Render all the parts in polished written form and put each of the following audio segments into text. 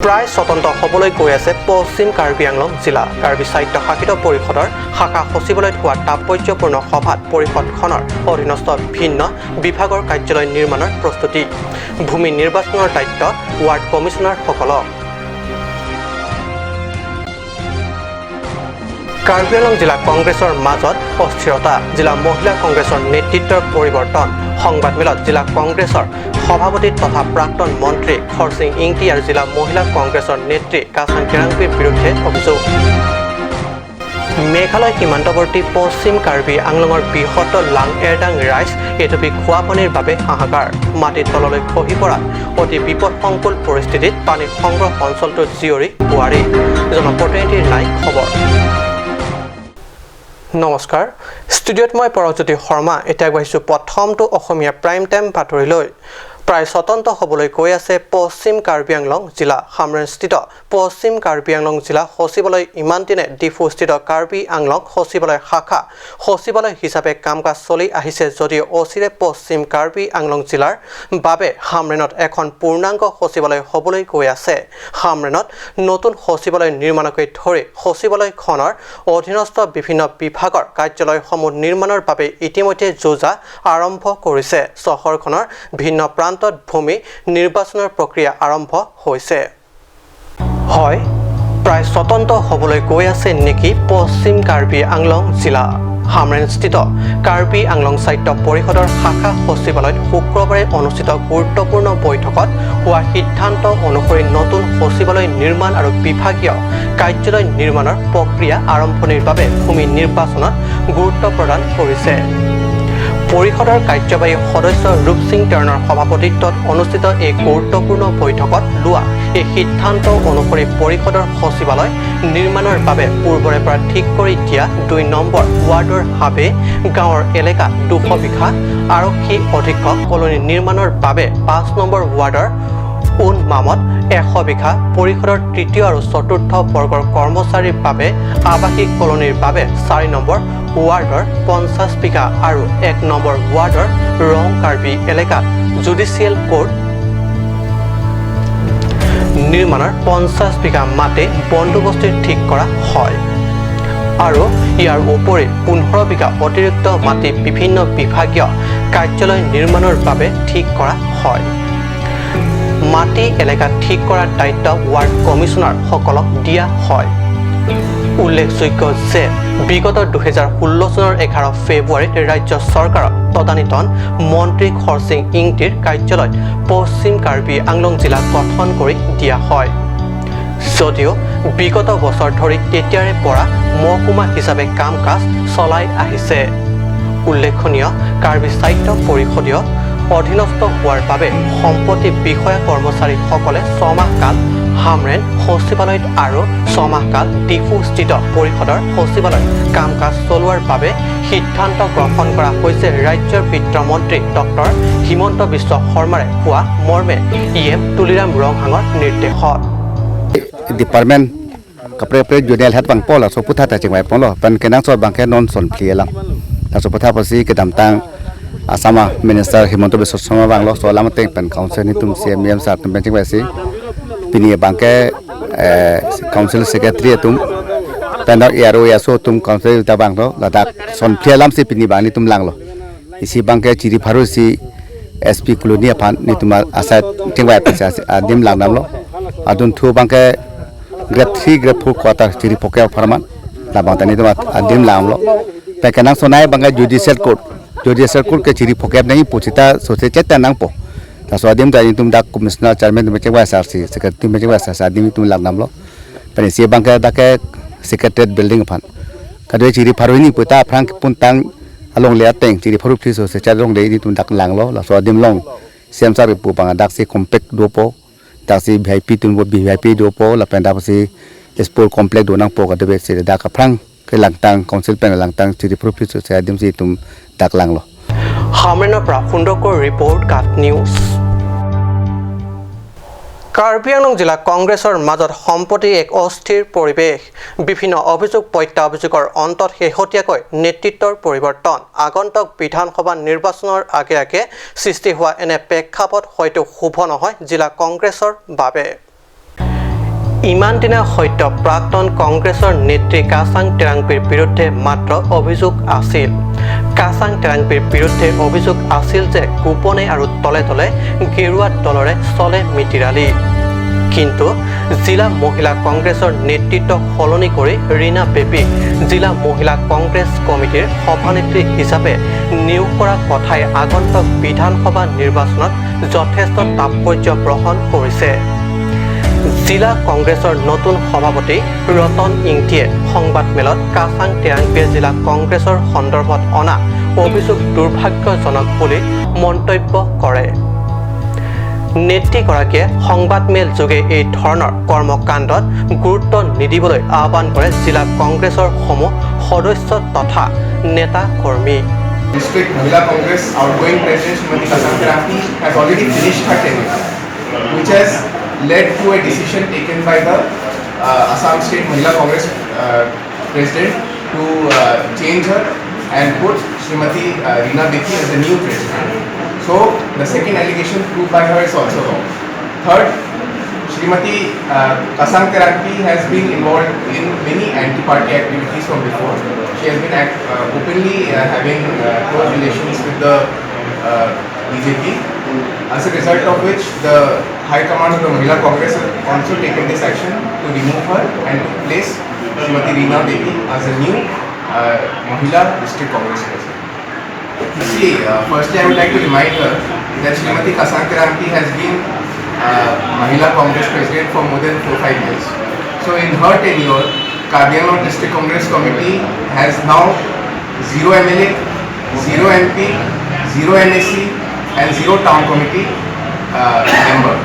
প্ৰায় স্বতন্ত্ৰ হ'বলৈ গৈ আছে পশ্চিম কাৰ্বি আংলং জিলা। কাৰ্বি স্বায়ত্তশাসিত পৰিষদৰ শাখা সচিবালয়ত হোৱা তাৎপৰ্যপূৰ্ণ সভাত পৰিষদখনৰ অধীনস্থ ভিন্ন বিভাগৰ কাৰ্যালয় নিৰ্মাণৰ প্ৰস্তুতি, ভূমি নিৰ্বাচনৰ দায়িত্ব ৱাৰ্ড কমিছনাৰসকলক। কাৰ্বি আংলং জিলা কংগ্ৰেছৰ মাজত অস্থিৰতা, জিলা মহিলা কংগ্ৰেছৰ নেতৃত্বৰ পৰিৱৰ্তন। সংবাদমেলত জিলা কংগ্ৰেছৰ সভাপতি তথা প্ৰাক্তন মন্ত্ৰী খৰসিং ইংতি আৰু জিলা মহিলা কংগ্ৰেছৰ নেত্ৰী কাচাং কেৰাংপিৰ বিৰুদ্ধে অভিযোগ। মেঘালয় সীমান্তৱৰ্তী পশ্চিম কাৰ্বি আংলঙৰ বৃহত্তৰ লাং এৰডাং ৰাইজ এটুপি খোৱা পানীৰ বাবে হাহাকাৰ। মাটিৰ তললৈ খহি পৰাত অতি বিপদসংকুল পৰিস্থিতিত পানী সংগ্ৰহ অঞ্চলটোৰ জীয়ৰী বোৱাৰী। জনপ্ৰতিনিধিৰ নাই খবৰ। নমস্কাৰ, ষ্টুডিঅ'ত মই পৰশজ্যোতি শৰ্মা। এতিয়া আগবাঢ়িছোঁ প্ৰথমটো অসমীয়া প্ৰাইম টাইম বাতৰিলৈ। প্ৰায় স্বতন্ত্ৰ হ'বলৈ গৈ আছে পশ্চিম কাৰ্বি আংলং জিলা। হামৰেণস্থিত পশ্চিম কাৰ্বি আংলং জিলা সচিবালয় ইমান দিনে ডিফুস্থিত কাৰ্বি আংলং সচিবালয় শাখা সচিবালয় হিচাপে কাম কাজ চলি আহিছে যদিও অচিৰে পশ্চিম কাৰ্বি আংলং জিলাৰ বাবে হামৰেণত এখন পূৰ্ণাংগ সচিবালয় হ'বলৈ গৈ আছে। হামৰেণত নতুন সচিবালয় নিৰ্মাণকে ধৰি সচিবালয়খনৰ অধীনস্থ বিভিন্ন বিভাগৰ কাৰ্যালয়সমূহ নিৰ্মাণৰ বাবে ইতিমধ্যে যোজা আৰম্ভ কৰিছে। চহৰখনৰ ভিন্ন প্ৰান্ত ভূমি নিৰ্বাচনৰ প্ৰক্ৰিয়া আৰম্ভ হৈছে। হয়, প্ৰায় স্বতন্ত্ৰ হ'বলৈ গৈ আছে নেকি পশ্চিম কাৰ্বি আংলং জিলা? হামৰেণস্থিত কাৰ্বি আংলং স্বায়ত্ত পৰিষদৰ শাখা সচিবালয়ত শুক্ৰবাৰে অনুষ্ঠিত গুৰুত্বপূৰ্ণ বৈঠকত হোৱা সিদ্ধান্ত অনুসৰি নতুন সচিবালয় নিৰ্মাণ আৰু বিভাগীয় কাৰ্যালয় নিৰ্মাণৰ প্ৰক্ৰিয়া আৰম্ভণিৰ বাবে ভূমি নিৰ্বাচনত গুৰুত্ব প্ৰদান কৰিছে। পৰিষদৰ কাৰ্যবাহী সদস্য ৰূপ সিং টেৰণৰ সভাপতিত্বত অনুষ্ঠিত এই গুৰুত্বপূৰ্ণ বৈঠকত লোৱা এই সিদ্ধান্ত অনুসৰি পৰিষদৰ সচিবালয় নিৰ্মাণৰ বাবে পূৰ্বৰে পৰা ঠিক কৰি দিয়া 2 নম্বৰ ৱাৰ্ডৰ হাবে গাঁৱৰ এলেকাত 200 বিঘা, আৰক্ষী অধীক্ষক কলনী নিৰ্মাণৰ বাবে 5 নম্বৰ ৱাৰ্ডৰ উনমামত 100 বিঘা, পৰিষদৰ তৃতীয় আৰু চতুৰ্থ বৰ্গৰ কৰ্মচাৰীৰ বাবে আৱাসিক কলনীৰ বাবে 4 নম্বৰ ৱাৰ্ডৰ 50 বিঘা আৰু 1 নম্বৰ ৱাৰ্ডৰ ৰং কাৰ্বি এলেকাত জুডিচিয়েল কোৰ্ট নিৰ্মাণৰ 50 বিঘা মাটি বন্দোবস্তি ঠিক কৰা হয় আৰু ইয়াৰ উপৰি 15 বিঘা অতিৰিক্ত মাটি বিভিন্ন বিভাগীয় কাৰ্যালয় নিৰ্মাণৰ বাবে ঠিক কৰা হয়। মাটি এলেকা ঠিক কৰাৰ দায়িত্ব ৱাৰ্ড কমিছনাৰসকলক দিয়া হয়। উল্লেখযোগ্য যে বিগত 2016 চনৰ 11 ফেব্ৰুৱাৰীত ৰাজ্য চৰকাৰৰ তদানীতন মন্ত্ৰী খৰসিং ইংতিৰ কাৰ্যালয়ত পশ্চিম কাৰ্বি আংলং জিলা গঠন কৰি দিয়া হয় যদিও বিগত বছৰ ধৰি তেতিয়াৰে পৰা মহকুমা হিচাপে কাম কাজ চলাই আহিছে। উল্লেখনীয় কাৰ্বি স্বায়ত্ত পৰিষদীয় অধীনস্থ হোৱাৰ বাবে সম্পত্তি বিষয়া কৰ্মচাৰীসকলে 6 মাহ কাল হামৰেণ সচিবালয়ত আৰু 6 মাহ কাল ডিফুস্থিত পৰিষদৰ সচিবালয়ত কাম কাজ চলোৱাৰ বাবে সিদ্ধান্ত গ্ৰহণ কৰা হৈছে। ৰাজ্যৰ বিত্তমন্ত্ৰী ডক্টৰ হিমন্ত বিশ্ব শৰ্মাৰে হোৱা মৰ্মে ই এম তুলিৰাম ৰংহাঙৰ নিৰ্দেশত department kapre pre junior hat bang pol so putha ta chingwai pol pan kenang so bang ke non son phlie lam ta so putha pasi ke dam tang asama minister Himanta Biswa Sarma bang lo so lam teng pan council ni tum CM M sar tum chingwai si pini bang ke council secretary tum pan dak yaro ya so tum council ta bang lo la dak son phlie lam si pini bang ni tum lang lo isi bang ke chiri pharu si SP colony phan ni tum asa chingwai pa dim lang nam lo adun thu bang ke grade 3 grade 4 quarter chiri poke farman la bang tani tuma adim lam lo pe kanang sonai bang judicial court ke chiri poke nahi puchita soche cheta nang po ta so adim ta tum dak commissioner chairman tum chewa sar si secretary tum chewa sar adim tum lang nam lo pe si bang ke da ke secretariat building phan ka de chiri pharuni puta frank pun tang along le ateng chiri pharu phi so se cha long le ni tum dak lang lo la so adim long siam sar pu bang dak si compact do po dak si VIP tum bo VIP do po la pen da si sport complex do nang po ka de se da ka phrang ke lang tang council pen lang tang chiri pharu phi so se adim si tum dak lang lo। হামৰেণৰ পৰা সুন্দৰকৈ report, কাট news. Karbi Anglong জিলা কংগ্ৰেছৰ মাজত সম্প্ৰতি এক অস্থিৰ পৰিৱেশ। বিভিন্ন অভিযোগ প্ৰত্যাভিযোগৰ অন্তত শেহতীয়াকৈ নেতৃত্বৰ পৰিৱৰ্তন। আগন্তুক বিধানসভা নিৰ্বাচনৰ আগে আগে সৃষ্টি হোৱা এনে প্ৰেক্ষাপট হয়তো শুভ নহয় জিলা কংগ্ৰেছৰ বাবে। ইমান দিনে সদ্য প্ৰাক্তন কংগ্ৰেছৰ নেত্ৰী কাচাং টেৰাংপিৰ বিৰুদ্ধে মাত্ৰ অভিযোগ আছিল। কাচাং টেৰাংপিৰ বিৰুদ্ধে অভিযোগ আছিল যে গোপনে আৰু তলে তলে গেৰুৱা দলৰে চলে মিতিৰালি। কিন্তু জিলা মহিলা কংগ্ৰেছৰ নেতৃত্ব সলনি কৰি ৰীণা বেবীক জিলা মহিলা কংগ্ৰেছ কমিটিৰ সভানেত্ৰী হিচাপে নিয়োগ কৰা কথাই আগন্তুক বিধানসভা নিৰ্বাচনত যথেষ্ট তাৎপৰ্য বহন কৰিছে। জিলা কংগ্ৰেছৰ নতুন সভাপতি ৰতন ইংতিয়ে সংবাদমেলত কাচাং টেৰাংপিয়ে জিলা কংগ্ৰেছৰ সন্দৰ্ভত অনা অভিযোগ দুৰ্ভাগ্যজনক বুলি মন্তব্য কৰে। নেত্ৰীগৰাকীয়ে সংবাদমেল যোগে এই ধৰণৰ কৰ্মকাণ্ডত গুৰুত্ব নিদিবলৈ আহ্বান কৰে জিলা কংগ্ৰেছৰ সমূহ সদস্য তথা নেতা কৰ্মী। District Mahila Congress outgoing President Srimati Kasang Terangpi has already finished her tenure, which has led to a decision taken by the Assam State Mahila Congress President to change her and put Srimati Rina Bethi as the new president. So the second allegation proved by her is also wrong. Third, Srimati Kasang Terangpi has been involved in many anti-party activities from before. She has been openly having close relations with the BJP. As a result of which, the High Command of the Mahila Congress has also taken this action to remove her and to place Srimati Rina Bethi as a new Mahila District Congress President. See, firstly I would like to remind her that Srimati Kasang Terangpi has been Mahila Congress President for more than 4-5 years. So in her tenure, Karbi Anglong District Congress Committee has now 0 MLA, 0 MP, 0 NAC and 0 Town Committee member.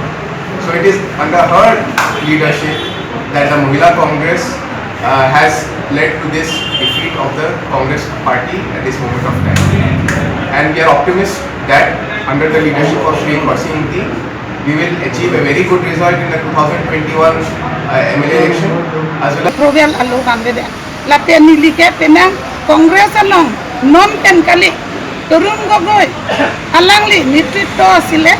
So it is under her leadership that the Mahila Congress has led to this defeat of the Congress party at this moment of time. And we are optimistic that under the leadership of Shri Khorsing Ingti, we will achieve a very good result in the 2021 MLA election as well as Approval alo kande late nilike penang Congress along non pen kali Tarun Gogoi আলাংলি নেতৃত্ব আছিলে।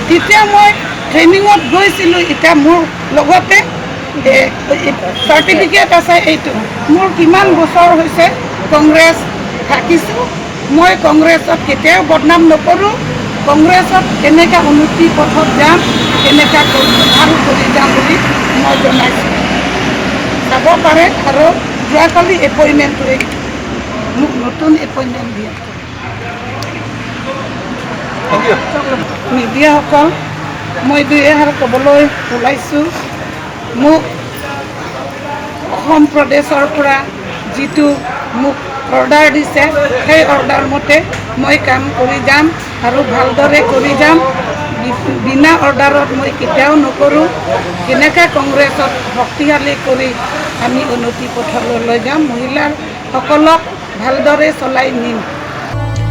তেতিয়া মই ট্ৰেইনিঙত গৈছিলোঁ। এতিয়া মোৰ লগতে certificate আছে। এইটো মোৰ কিমান বছৰ হৈছে কংগ্ৰেছ থাকিছোঁ। মই কংগ্ৰেছত কেতিয়াও বদনাম নকৰোঁ। কংগ্ৰেছত কেনেকৈ উন্নতি পথত যাম, কেনেকৈ ভাল কৰি যাম বুলি মই জনাইছোঁ, চাব পাৰে। আৰু যোৱাকালি এপইণ্টমেণ্টটো এইটো মোক নতুন এপইণ্টমেণ্ট দিয়ে। মিডিয়াসকল, মই দুই এষাৰ ক'বলৈ ওলাইছোঁ। মোক অসম প্ৰদেশৰ পৰা যিটো মোক অৰ্ডাৰ দিছে, সেই অৰ্ডাৰ মতে মই কাম কৰি যাম আৰু ভালদৰে কৰি যাম। বিনা অৰ্ডাৰত মই কেতিয়াও নকৰোঁ। কেনেকৈ কংগ্ৰেছত শক্তিশালী কৰি আমি উন্নতি পথলৈ লৈ যাম, মহিলাসকলক ভালদৰে চলাই নিম।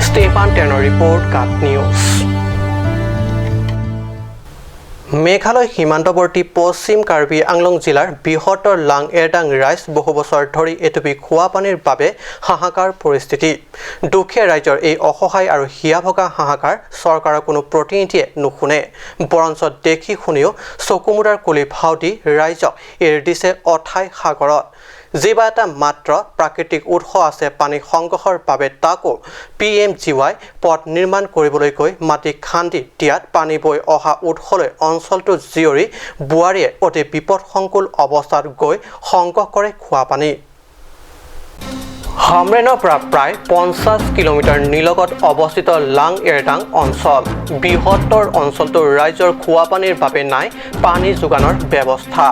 ষ্টেফান টেনৰ ৰিপৰ্ট, কাট নিউজ। মেঘালয় সীমান্তৱৰ্তী পশ্চিম কাৰ্বি আংলং জিলাৰ বৃহত্তৰ লাং এৰদাং ৰাইজ বহু বছৰ ধৰি এটুপি খোৱা পানীৰ বাবে হাহাকাৰ পৰিস্থিতি। দুখীয়া ৰাইজৰ এই অসহায় আৰু হিয়া ভগা হাহাকাৰ চৰকাৰৰ কোনো প্ৰতিনিধিয়ে নুশুনে, বৰঞ্চ দেখি শুনিও চকুমুদাৰ কুলি ভাও দি ৰাইজক এৰি দিছে অথাই সাগৰত। যিবা এটা মাত্ৰ প্ৰাকৃতিক উৎস আছে পানী সংগ্ৰহৰ বাবে, তাকো পিএমজিৱাই পথ নিৰ্মাণ কৰিবলৈ গৈ মাটি খান্দি দিয়াত পানী বৈ অহা উৎসলৈ অঞ্চলটোৰ জীয়ৰী বোৱাৰীয়ে অতি বিপদসংকুল অৱস্থাত গৈ সংগ্ৰহ কৰে খোৱা পানী। হামৰেনৰ পৰা প্ৰায় 50 কিলোমিটাৰ নিলগত অৱস্থিত লাং এৰদাং অঞ্চল। বৃহত্তৰ অঞ্চলটোৰ ৰাইজৰ খোৱা পানীৰ বাবে নাই পানী যোগানৰ ব্যৱস্থা।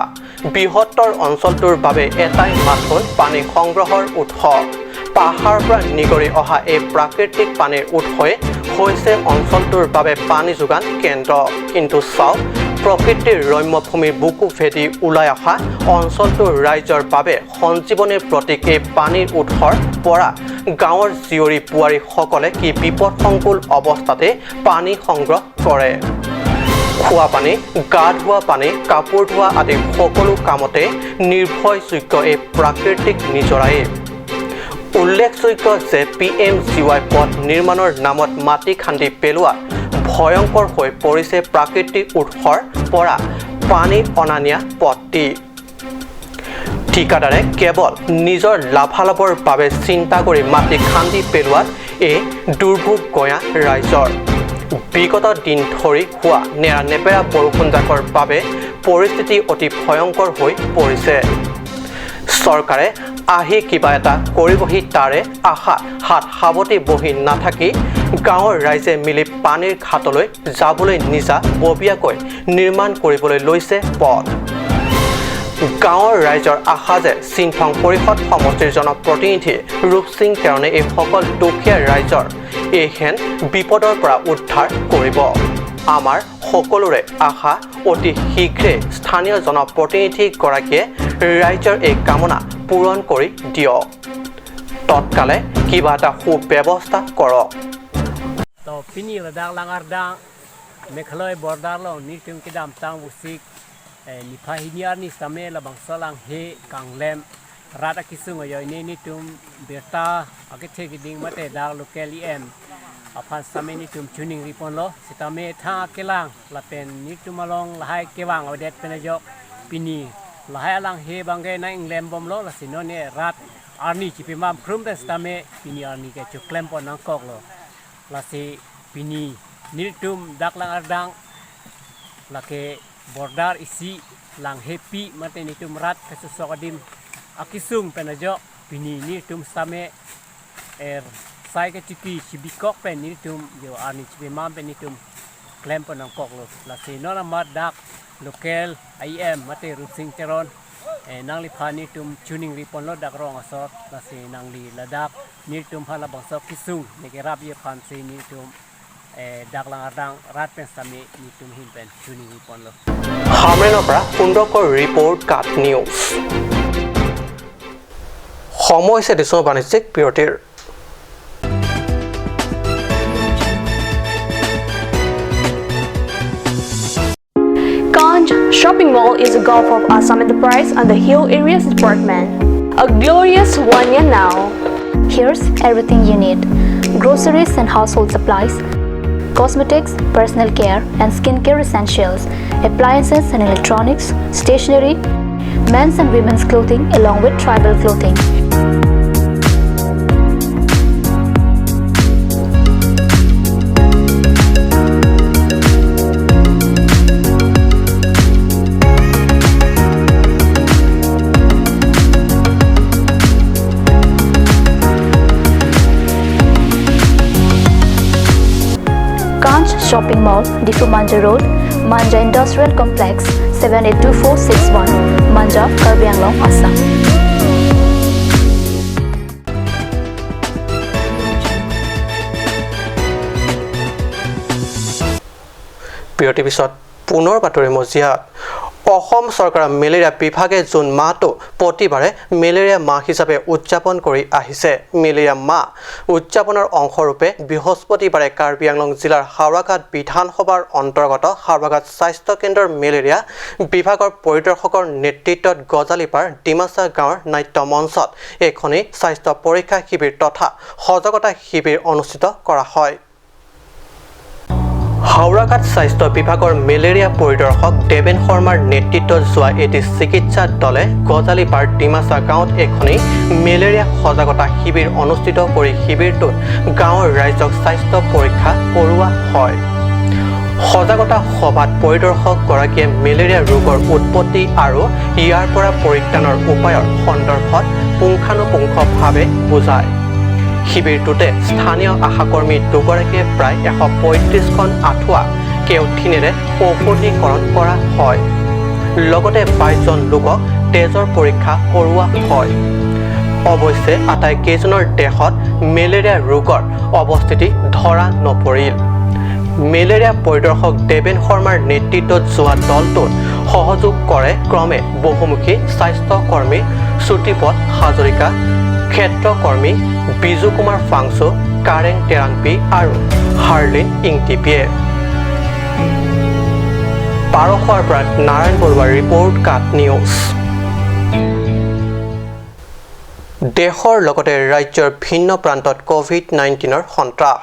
বৃহত্তৰ অঞ্চলটোৰ বাবে এটাই মাথোন পানী সংগ্ৰহৰ উৎস। পাহাৰৰ পৰা নিগৰি অহা এই প্ৰাকৃতিক পানীৰ উৎসই হৈছে অঞ্চলটোৰ বাবে পানী যোগান কেন্দ্ৰ। কিন্তু চাওক, প্ৰকৃতিৰ ৰম্যভূমিৰ বুকু ভেদি ওলাই অহা অঞ্চলটোৰ ৰাইজৰ বাবে সঞ্জীৱনীৰ প্ৰতীক এই পানীৰ উৎসৰ পৰা গাঁৱৰ জীয়ৰী বোৱাৰীসকলে কি বিপদসংকুল অৱস্থাতে পানী সংগ্ৰহ কৰে। খোৱা পানী, গা ধোৱা পানী, কাপোৰ ধোৱা আদি সকলো কামতে নিৰ্ভৰযোগ্য এই প্ৰাকৃতিক নিজৰাই। উল্লেখযোগ্য যে পিএমজিৱাই পথ নিৰ্মাণৰ নামত মাটি খান্দি পেলোৱাত ভয়ংকৰ হৈ পৰিছে প্ৰাকৃতিক উৎসৰ পৰা পানী অনা নিয়া পথটি। ঠিকাদাৰে কেৱল নিজৰ লাভালাভৰ বাবে চিন্তা কৰি মাটি খান্দি পেলোৱাত এই দুৰ্ভোগ গঞা ৰাইজৰ। বিগত দিন ধৰি হোৱা নেৰানেপেৰা বৰষুণজাকৰ বাবে পৰিস্থিতি অতি ভয়ংকৰ হৈ পৰিছে। চৰকাৰে আহি কিবা এটা কৰিবহি তাৰে আশা হাত সাৱটি বহি নাথাকি গাঁৱৰ ৰাইজে মিলি পানীৰ ঘাটলৈ যাবলৈ নিজা ববীয়াকৈ নিৰ্মাণ কৰিবলৈ লৈছে পথ। গাঁৱৰ ৰাইজৰ আশা যে চিংফং পৰিষদ সমষ্টিৰ জনপ্ৰতিনিধি ৰূপসিং তেৰণে এইসকল দুখীয়া ৰাইজৰ এইহেন বিপদৰ পৰা উদ্ধাৰ কৰিব। আমাৰ সকলোৰে আশা অতি শীঘ্ৰে স্থানীয় জনপ্ৰতিনিধিগৰাকীয়ে ৰাইজৰ এই কামনা পূৰণ কৰি দিয়ক, তৎকালে কিবা এটা সুব্যৱস্থা কৰক। Meghalaya border lo ni tum ki dam tang usik ni pha hiniar ni same la bangsa lang he kanglem rat akisung ayo ni ni tum berta akithe ki ding mate dar local em aphan same ni tum tuning ripon lo sitame tha kelang la pen ni tum along lahai kewang odet penajok pini lahai lang he bangge na inglem bom lo la sino ne rat arni chipimam khrum te sitame pini arni ke chuklem pon nang kok lo la si pini niltum dak lang ardang lake border isi lang happy mate nitum rat kesusokadim akisung penajo pini niltum same er sai ke chiki chibikok pen niltum yo ani chibimam pen nitum klem pon kok lo la si nona mat dak local im mate Rupsing Teron nang li pha nitum tuning ripon lo dak rong asor la si nang li ladak niltum phala bangso kisung ne ke rap ye phan si nitum ডাকলাং ৰাত PAN Sami নিতুম হিন PAN চুনি পন লো। হামৰেনৰ পৰা সুন্দৰকৰ report কাট news. সময় হৈছে দিছোঁ বাণিজ্যিক বিৰতিৰ। Ganj Shopping Mall is a golf of Assam Enterprise and the Hill Areas Department. A glorious 1 year now. Here's everything you need. Groceries and household supplies, cosmetics, personal care and skincare essentials, appliances and electronics, stationery, men's and women's clothing along with tribal clothing. Shopping Mall, Difu Manja Road, Manja Industrial Complex, 782461, Manja, Karbi Anglong, Assam. বিৰতিৰ পিছত পুনৰ বাতৰি মজিয়াত অসম চৰকাৰৰ malaria বিভাগে June মাহটো প্ৰতিবাৰে malaria মাহ হিচাপে উদযাপন কৰি আহিছে। মেলেৰিয়া মাহ উদযাপনৰ অংশৰূপে বৃহস্পতিবাৰে কাৰ্বি আংলং জিলাৰ হাওৰাঘাট বিধানসভাৰ অন্তৰ্গত হাওৰাঘাট স্বাস্থ্য কেন্দ্ৰৰ মেলেৰিয়া বিভাগৰ পৰিদৰ্শকৰ নেতৃত্বত গজালিপাৰ ডিমাচা গাঁৱৰ নাট্য মঞ্চত এখনি স্বাস্থ্য পৰীক্ষা শিবিৰ তথা সজাগতা শিবিৰ অনুষ্ঠিত কৰা হয়। হাওৰাঘাট স্বাস্থ্য বিভাগৰ মেলেৰিয়া পৰিদৰ্শক দেৱেন শৰ্মাৰ নেতৃত্বত যোৱা এটি চিকিৎসা দলে গজালিপাৰ ডিমাচা গাঁৱত এখনি মেলেৰিয়া সজাগতা শিবিৰ অনুষ্ঠিত কৰি শিবিৰটোত গাঁৱৰ ৰাইজক স্বাস্থ্য পৰীক্ষা কৰোৱা হয়। সজাগতা সভাত পৰিদৰ্শকগৰাকীয়ে মেলেৰিয়া ৰোগৰ উৎপত্তি আৰু ইয়াৰ পৰা পৰিত্ৰাণৰ উপায়ৰ সন্দৰ্ভত পুংখানুপুংখভাৱে বুজায়। শিবিৰটোতে স্থানীয় আশাকৰ্মী দুগৰাকীয়ে প্ৰায় 135খন আঁঠুৱা কেওথিনেৰে ঔষধীকৰণ কৰা হয়। লগতে 22জন লোকক তেজৰ পৰীক্ষা কৰোৱা হয়। অৱশ্যে আটাইকেইজনৰ দেহত মেলেৰিয়া ৰোগৰ অৱস্থিতি ধৰা নপৰিল। মেলেৰিয়া পৰিদৰ্শক দেৱেন শৰ্মাৰ নেতৃত্বত যোৱা দলটোত সহযোগ কৰে ক্ৰমে বহুমুখী স্বাস্থ্যকৰ্মী শ্ৰুতিপদ হাজৰিকা, ক্ষেত্ৰকৰ্মী বিজু কুমাৰ ফাংচু, কাৰেং টেৰাংপি আৰু হাৰ্লিন ইংটিপিয়ে। পাৰখোৱাৰ পৰা নাৰায়ণ বৰুৱাৰ ৰিপৰ্ট, কাট নিউজ। দেশৰ লগতে ৰাজ্যৰ ভিন্ন প্ৰান্তত কোভিড-19ৰ সন্ত্ৰাস।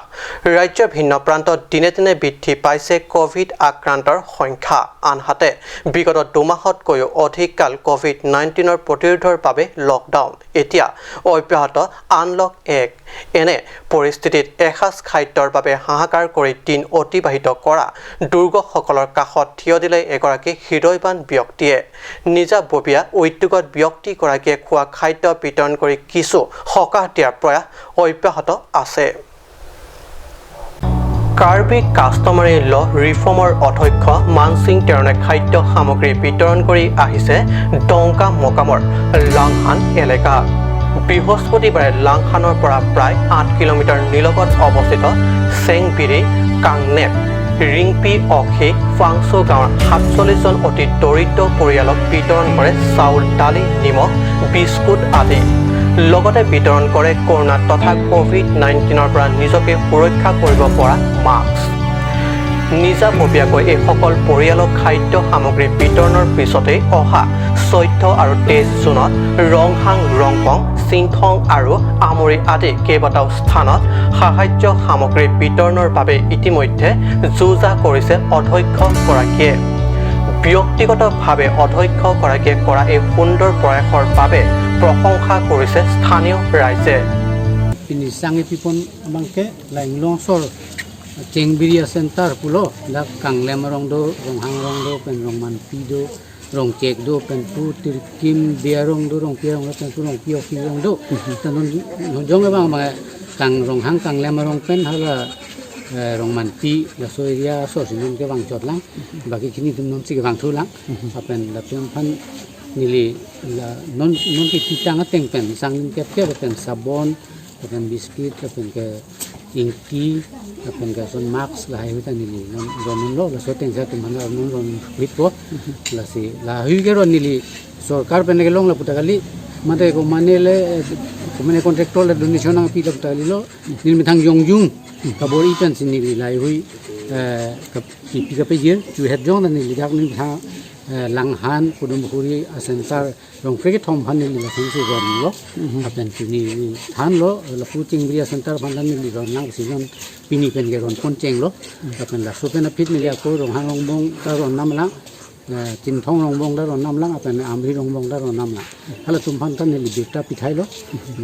ৰাজ্যৰ ভিন্ন প্ৰান্তত দিনে দিনে বৃদ্ধি পাইছে ক'ভিড আক্ৰান্তৰ সংখ্যা। আনহাতে বিগত দুমাহতকৈও অধিক কাল ক'ভিড-19ৰ প্ৰতিৰোধৰ বাবে লকডাউন, এতিয়া অব্যাহত আনলক 1। এনে পৰিস্থিতিত এসাঁজ খাদ্যৰ বাবে হাহাকাৰ কৰি দিন অতিবাহিত কৰা দুৰ্গসকলৰ কাষত থিয় দিলে এগৰাকী হৃদয়বান ব্যক্তিয়ে। নিজাববীয়া উদ্যোগত ব্যক্তিগৰাকীয়ে খোৱা খাদ্য বিতৰণ কৰি কিছু সকাহ দিয়াৰ প্ৰয়াস অব্যাহত আছে। কাৰ্বি কাষ্টমাৰী ল ৰিফৰ্মৰ অধ্যক্ষ মানসিং তেৰণে খাদ্য সামগ্ৰী বিতৰণ কৰি আহিছে ডংকা মকামৰ লাংহান এলেকা। বৃহস্পতিবাৰে লাংহানৰ পৰা প্ৰায় 8 কিলোমিটাৰ নিলগত অৱস্থিত চেংবিৰি, কাংনেপ, ৰিংপি, অক্ষি, ফাংচু গাঁৱৰ 47 জন অতি দৰিদ্ৰ পৰিয়ালক বিতৰণ কৰে চাউল, দালি, নিমখ, বিস্কুট আদি। লগতে বিতৰণ কৰে কৰোণা তথা ক'ভিড-19ৰ পৰা নিজকে সুৰক্ষা কৰিব পৰা মাস্ক। নিজাববীয়াকৈ এইসকল পৰিয়ালক খাদ্য সামগ্ৰী বিতৰণৰ পিছতেই অহা 14 আৰু 23 জুনত ৰংহাং, ৰংপং, চিংথং আৰু আমৰি আদি কেইবাটাও স্থানত সাহায্য সামগ্ৰী বিতৰণৰ বাবে ইতিমধ্যে যো-জা কৰিছে অধ্যক্ষগৰাকীয়ে। ব্যক্তিগতভাৱে অধ্যক্ষগৰাকীয়ে কৰা এই সুন্দৰ প্ৰয়াসৰ বাবে প্ৰশংসা কৰিছে স্থানীয় ৰাইজে। Chengbiria Center pulo dak Kanglem rong do Ronghang rong do pen rong man pi do rong chek do pen pu tirkim bia rong do rong pia rong do pen pu rong pio pi rong do tanon jong bang ma kang Ronghang Kanglem rong pen hala rong man pi la so area so sinon ke bang chot lang baki khini tum non chi ke bang thu lang apen la pen phan nili la non non ki titang teng pen sang ke ke pen sabon pen biscuit pen ke ingki pen ka son mask la hai ta nili non ron lo la so teng sa tum han non ron bit ko la si la hui ke ron nili sarkar pen ke long la putakali mate ko manele ko mane contractor la donation ang pi la putakali lo nil mithang yong jung ka bor i pen sin nili lai hui ka pi ka pe jir chu het jong la nili dak nil tha langhan kudumkhuri center rong free thom phan nili la thang su ron lo apen chu ni than lo la pu chingbiria center phan nili ron lang si ron pini pen ke ron pon cheng lo apen la su pen a phit nili ko rong hang rong bong ta ron nam lang chin thong rong bong da ron nam lang apen amri rong bong da ron nam lang hala tum phan tan nili bita pithai lo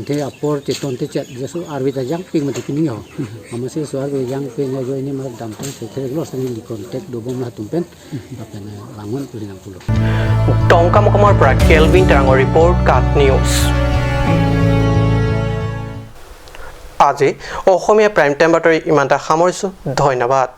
the apor cheton te chat jesu arbi ta jang ping ma te pini ho amase so arbi jang pe na join ni mar dam tang se the lo sa nili contact do bom la tum pen apen langon pulinang pulo টংকামকামৰ পৰা kelvin তেৰাঙৰ report, কাট news. আজি অসমীয়া prime time বাতৰি ইমানটা সামৰিছোঁ। ধন্যবাদ।